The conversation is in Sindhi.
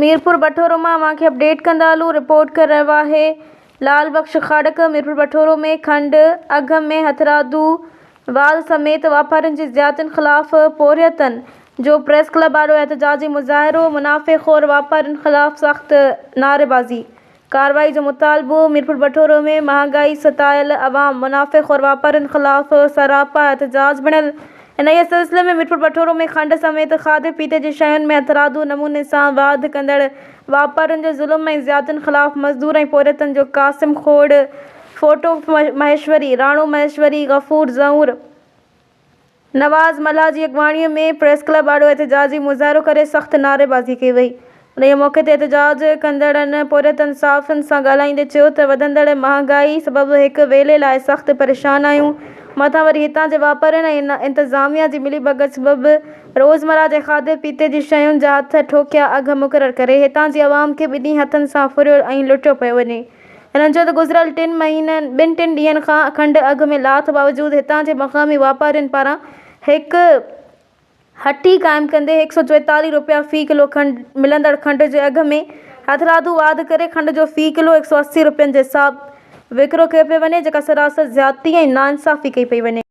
ميرپور بٺورو مان اوهان کي اپڊيٽ ڪندا هلون رپورٽ ڪري رهيو آهي لال بخش خاڙڪ ميرپور بٺورو ۾ کنڊ اگهه ۾ هٿرادو واڌ سميت واپارين جي زيادتين خلاف پورهيتن جو پريس ڪلب آڏو احتجاجي مظاهرو منافعي خور واپارين خلاف سخت نعريبازي ڪارروائي جو مطالبو، ميرپور بٺورو ۾ مهانگائي ستايل عوام منافعي خور واپارين خلاف سراپا احتجاج بڻيل. انهيء سلسلي ۾ ميرپور بٺورو ۾ کنڊ سميت کاڌي پيتي جي شين ۾ هٿرادو نموني سان واڌ ڪندڙ واپارين جي ظلم ۽ زيادتين خلاف مزدور ۽ پورهيتن جو قاسم کوڙ، ڦوٽو مهيشوري، راڻو مهيشوري، غفور زئور، نواز ملاح جي اڳواڻي ۾ پريس ڪلب آڏو احتجاجي مظاهرو ڪري سخت نعريبازي ڪئي وئي. انهيء موقعي تي احتجاج ڪندڙن پورهيتن صحافين سان ڳالهائيندي چيو ته وڌندڙ مهانگائي سبب هڪ ويلي لاء سخت پريشان آهيون مٿان وري هتان جي واپارين ۽ انتظاميا جي ملي ڀڳت سبب روزمره جي کاڌي پيتي جي شين جا هٿ ٺوڪيا اگهه مقرر ڪري هتان جي عوام کي ٻنهي هٿن سان ڦريو ۽ لٽيو پيو وڃي. هنن چيو ته گذريل ٽن مهينن ٻن ٽن ڏينهن کان کنڊ اگهه ۾ لاٿ باوجود هتان جي مقامي واپارين پاران هڪ هٽي قائم ڪندي هڪ سئو 44 روپيا في ڪلو کنڊ ملندڙ کنڊ جي اگهه ۾ هٿرادو واڌ ڪري کنڊ جو في ڪلو هڪ سئو 80 روپين جي حساب وڪرو ڪيو پيو وڃي جيڪا سراسر زيادتي ۽ ناانصافي ڪئي پئي وڃي.